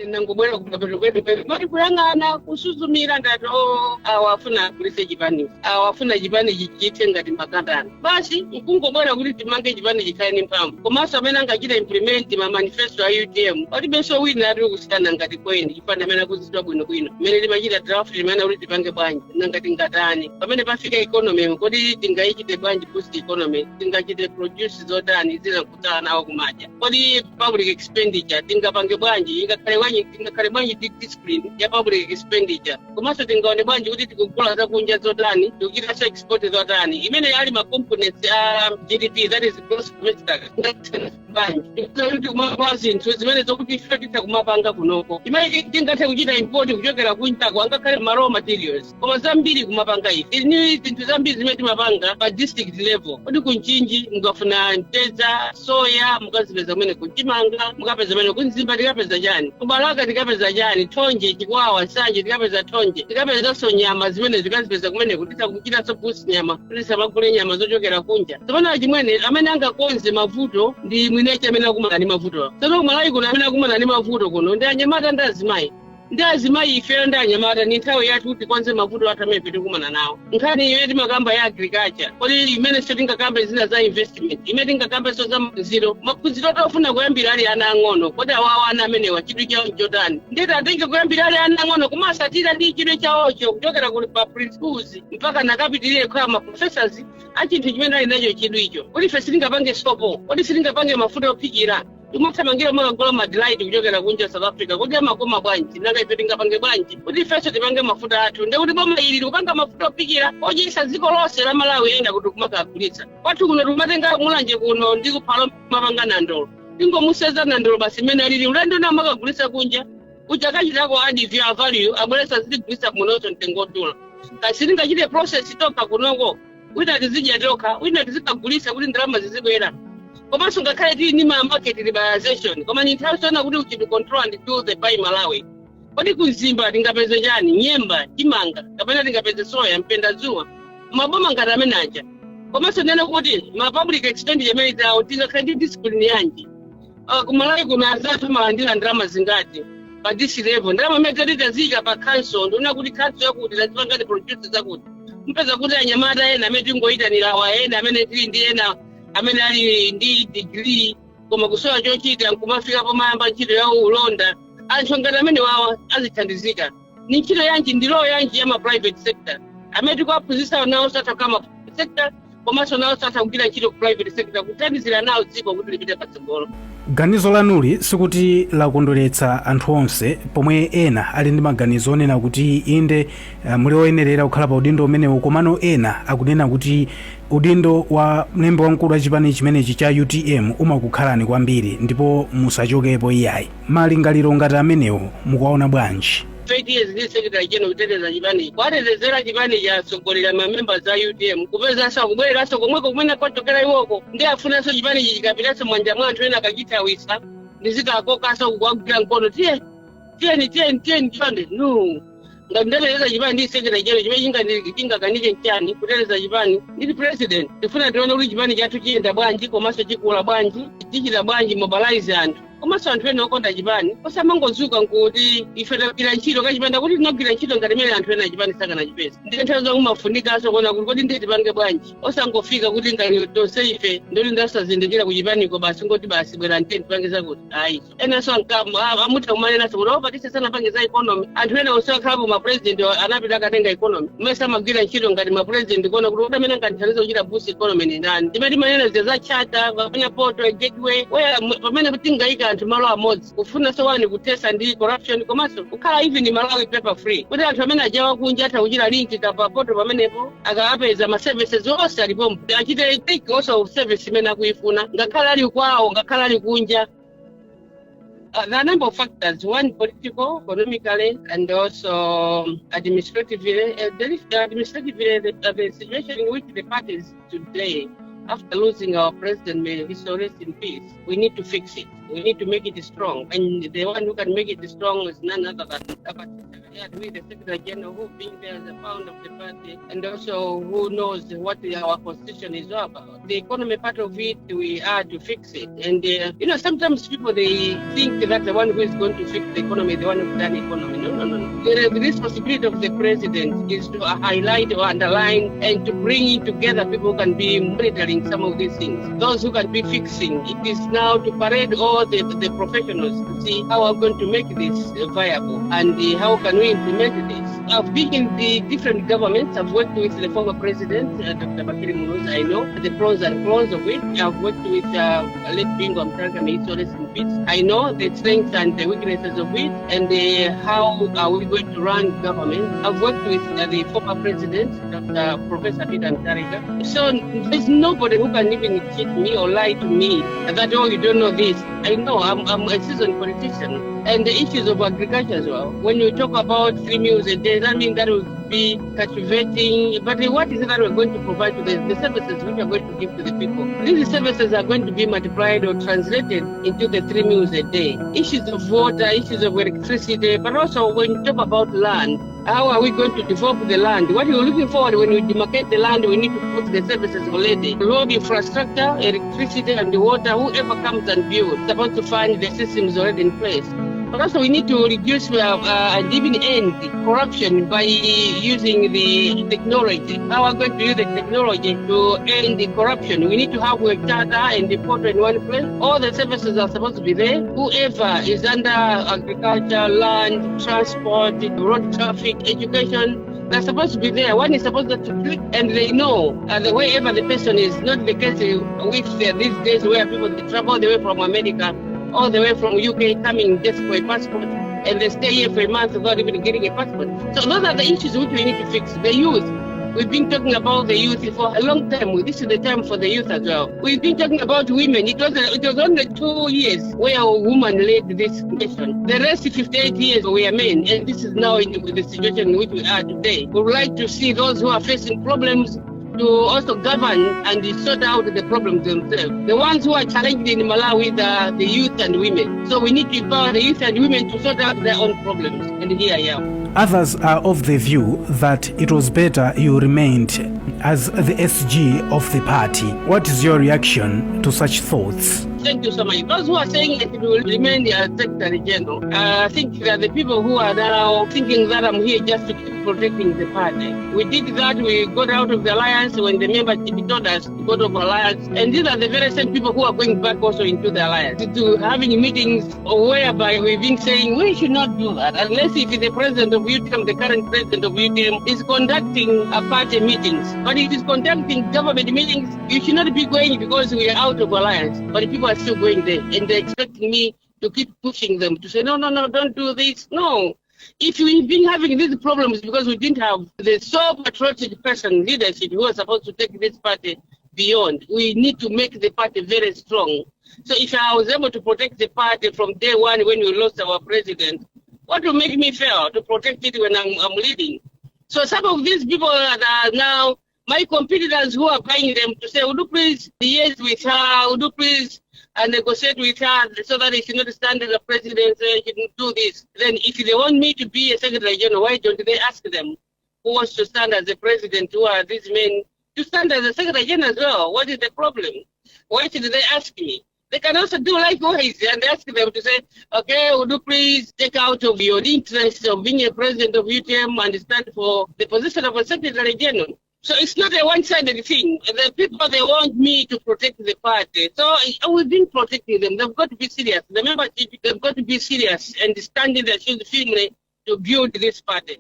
Nangobwera kumapeto kwetu mati kuyang'ana kusuzumira, ndati, "O, awa afuna agulise chipani, awa afuna chipani chichite ngati makatani." Basi, nkungobwera kuti timange chipani chikhale ni mphamvu, komanso amene angachita implement ma manifesto a UTM palibenso wina ati kusiyana ngati kweni chipani amene akuzidwa bwinobwino mmene timachita draft, limene kuti tipange bwanji, nanga tingatani pamene pafika economy, kodi tingayichite bwanji boost economy, tingachite produce zotani zina kutsala nawo kumadya, kodi public expenditure tingapange bwanji, ingakhale bwanji, tingakhale bwanji ndi discipline ya public expenditure, komanso tingaone bwanji kuti tikugula zakunja zotani, tikuchitanso export zotani, imene ali ma components a GDP, that is gross domestic bwanji, kuti kumapanga zinthu zimene zokuti ife titha kumapanga kunoko, imene tingathe kuchita import kuchokera kunjako angakhale ma raw materials, koma zambiri kumapanga ife. Ni zinthu zambiri zimene timapanga pa district level. Kodi kuMchinji mukafuna mtedza, soya, mukazipeza kumene? Kuchimanga mukapeza kumene? KuMzimba tikapeza chani? KuBalaka tikapeza chani? Thonje, Chikwawa, Nsanje tikapeza thonje, tikapezanso nyama zimene tikazipeza kumene, titha kuchitanso boost nyama kuti tisamagule nyama zochokera kunja. Tsopano chimwene, amene angakonze mavuto ndi mwineche amene akumana ndi mavuto. Tsono kuMalawi kuno amene akumana ndi mavuto kuno ndi anyamata ndi azimayi. Ndi azimayi ifeyo ndi anyamata, ni nthawi yathu kuti tikonze mavuto athu amene ife tikumana nawo. Nkhani imene timakamba ya agriculture, kodi imene so tingakambe zina za investment, imene tingakambenso za maphunziro, maphunziro tofuna kuyambira ali ana ang'ono. Kodi awawa ana amenewa chidwi chawo nchotani? Nditi atenge kuyambira ali ana ang'ono, kumasatira ndi chidwi chawocho kuchokera kuli pa preschools mpaka nakapitirire kukhala ma professors a chinthu chimene ali nacho chidwicho. Kodi ife sitingapange sopo? Kodi sitingapange mafuta ophikira? Timathamangira makagula ma Delight kuchokera kunja, South Africa. Kodi amakoma bwanji? Nanga ife tingapange bwanji kuti ifenso tipange mafuta athu? Ndekuti boma ili likupanga mafuta ophikira odyesa dziko lonse la Malawi, ena kuti kumakagulitsa. Kwathu kuno timatenga Mulanje kuno ndi kuphala mapanga nandolo, tingomuseza nandolo basi imene alili, ulendo na makagulitsa kunja kuja, kachitako add value, abweresa zitigulitsa munonso mtengo odula. Kasi tingachite process tokha kunoko, wina tizidya tokha, wina tizikagulitsa kuti ndalama zizibwera. Komanso ngakhale tili ndi ma market liberalization, koma ni nthawi zoona kuti we should control and do the buy Malawi. Kodi kuMzimba tingapeze chani? Nyemba, chimanga, kapena tingapeze soya, mpenda dzuwa, maboma ngati amene aja. Komanso ndiyena kuti ma public expenditure imene tawo tingakhale ndi discipline yanji? KuMalawi kuno azathu amalandira ndalama zingati pa this level? Ndalama imene tati taziyika pa council, ndiona kuti council yakuti tazipangati produce zakuti, mpeza kuti anyamata ena amene tingoyitanira awa, ena amene tili ndi ena amene ali ndi degree koma kusowa chochita, nkumafika pomayamba ntchito ya ulonda. Anthu ngati amene wawa azithandizika ni ntchito yanji? Ndi role yanji ya ma private sector amene tikuwaphunzitsa nawo? Satha kukhala ma private sector, komanso nawo satha kugwira ntchito ku private sector kuthandizira nawo dziko kuti lipite patsogolo. Ganizo lanuli sikuti lakondweretsa anthu onse, pomwe ena ali ndi maganizo onena kuti inde, muli oyenerera kukhala pa udindo umenewu, komano ena akunena kuti udindo wa mlembi wamkulu wa chipani chimenechi cha UTM umakukhalani kwambiri ndipo musachokepo iyayi. Malingaliro ngati amenewo mukuwaona bwanji? 20 years ndi secretary general, kuteteza chipani, kwatetezera chipani, chatsogolera ma members a UTM, kupezanso akubwereranso komweko kumene kwachokera iwoko, ndi afunanso chipani ichi chikapitanso mwanja mwa anthu ena akachithawisa, ndizikakokanso kukwagwira mkono, "Tiye, tiyeni, tiyeni, tiyeni chipande." No, ngati ndateteza chipani ndi secretary general, chimene chingakanike nchani kuteteza chipani ndili president? Tifuna tione kuti chipani chathu chiyenda bwanji, komanso chikula bwanji, tichita bwanji mobilize anthu, komanso anthu ena okonda chipani, osamangozuka nkuti ife tagwira ntchito kachipanda kuti tinagwira ntchito ngati imene anthu ena achipani sakanachipeza. Ndiye nthawi zomwe umafunikanso kuona kuti kodi ndiye tipange bwanji, osangofika kuti ngati tonse ife ndoti ndasazindikira kuchipaniko, basi ngoti basi bwera nteni tipange zakuti. Ayi, enanso amutha kumanenanso kuti opatise sanapange za economy. Anthu ena onse akhalapo ma president anapita akatenga economy mmene samagwira ntchito ngati ma president, kuona kuti amene angandithandize kuchita boost economy ni ndani. Timene timanena zija za charter kapena portal gateway where pamene tingayika anthu malo amodzi, kufunanso wani kuthesa ndi corruption, komanso kukhala even Malawi paper free, kuti anthu amene ajawa kunja atha kuchita link kapa portal pamenepo, akapeza ma services onse alipo, achite take also service imene akuyifuna, ngakhale ali kwawo, ngakhale ali kunja. There are a number of factors. One, political, economically, and also administratively. There is administratively the situation in which the parties today, after losing our president, may he so rest in peace, we need to fix it. We need to make it strong. And the one who can make it strong is none other than who is the Secretary General, who being there as a founder of the party, and also who knows what our constitution is all about. The economy part of it, we are to fix it. And, sometimes people, they think that the one who is going to fix the economy, the one who's done economy. No, no, no, no. The responsibility of the president is to highlight or underline and to bring in together people who can be monitoring some of these things. Those who can be fixing. It is now to parade all the professionals to see how we're going to make this viable and how can we implement this. I've been in the different governments. I've worked with the former president, Dr. Bakili Muluzi. I know the pros and cons of it. I've worked with late Bingu Mutharika, may he rest in peace. I know the strengths and the weaknesses of it and how are we going to run government. I've worked with the former president, Dr. Professor Peter Mutharika. So there's nobody who can even cheat me or lie to me that, oh, you don't know this. I know, I'm a seasoned politician. And the issues of agriculture as well. When you talk about 3 meals a day, that means that will be cultivating. But what is it that we're going to provide to the services which are going to give to the people? These services are going to be multiplied or translated into the 3 meals a day. Issues of water, issues of electricity, but also when you talk about land, how are we going to develop the land? What we're looking forward when we demarcate the land, we need to put the services already. Road infrastructure, electricity and the water, whoever comes and builds, supposed to find the systems already in place. But also we need to reduce and even end corruption by using the technology. How are we going to use the technology to end the corruption? We need to have a data and the portal in one place. All the services are supposed to be there. Whoever is under agriculture, land, transport, road traffic, education, they're supposed to be there. One is supposed to click and they know wherever the person is. Not the case with these days where people they travel all the way from America, all the way from UK, coming just for a passport, and they stay here for a month without even getting a passport. So those are the issues which we need to fix. The youth. We've been talking about the youth for a long time. This is the time for the youth as well. We've been talking about women. It was only 2 years where a woman led this nation. The rest 58 years we are men, and this is now in the situation in which we are today. We would like to see those who are facing problems to also govern and sort out the problems themselves. The ones who are challenged in Malawi are the youth and women. So we need to empower the youth and women to sort out their own problems. And here I am. Others are of the view that it was better you remained as the SG of the party. What is your reaction to such thoughts? Thank you so much. Those who are saying that it will remain the Secretary General, I think that the people who are now thinking that I'm here just to keep protecting the party. We did that, we got out of the alliance when the membership told us to go out of alliance. And these are the very same people who are going back also into the alliance, to having meetings whereby we've been saying we should not do that unless if the president of UTM, the current president of UTM, is conducting a party meetings. But if he's conducting government meetings, you should not be going because we are out of alliance. But people are still going there, and they're expecting me to keep pushing them to say, no, no, no, don't do this. No. If we've been having these problems because we didn't have the so patriotic person leadership who was supposed to take this party beyond, we need to make the party very strong. So if I was able to protect the party from day one when we lost our president, what will make me fail to protect it when I'm leading? So some of these people that are now my competitors who are buying them to say, would you please liaise with her, would you please negotiate with her so that he should not stand as a president, he shouldn't do this. Then if they want me to be a secretary general, why don't they ask them who wants to stand as a president, who are these men, to stand as a secretary general as well? What is the problem? Why should they ask me? They can also do likewise and ask them to say, okay, would you please take out of your interest of being a president of UTM and stand for the position of a secretary general? So it's not a one-sided thing. The people, they want me to protect the party. So we've been protecting them. They've got to be serious. The membership, they've got to be serious and stand in their shoes firmly to build this party.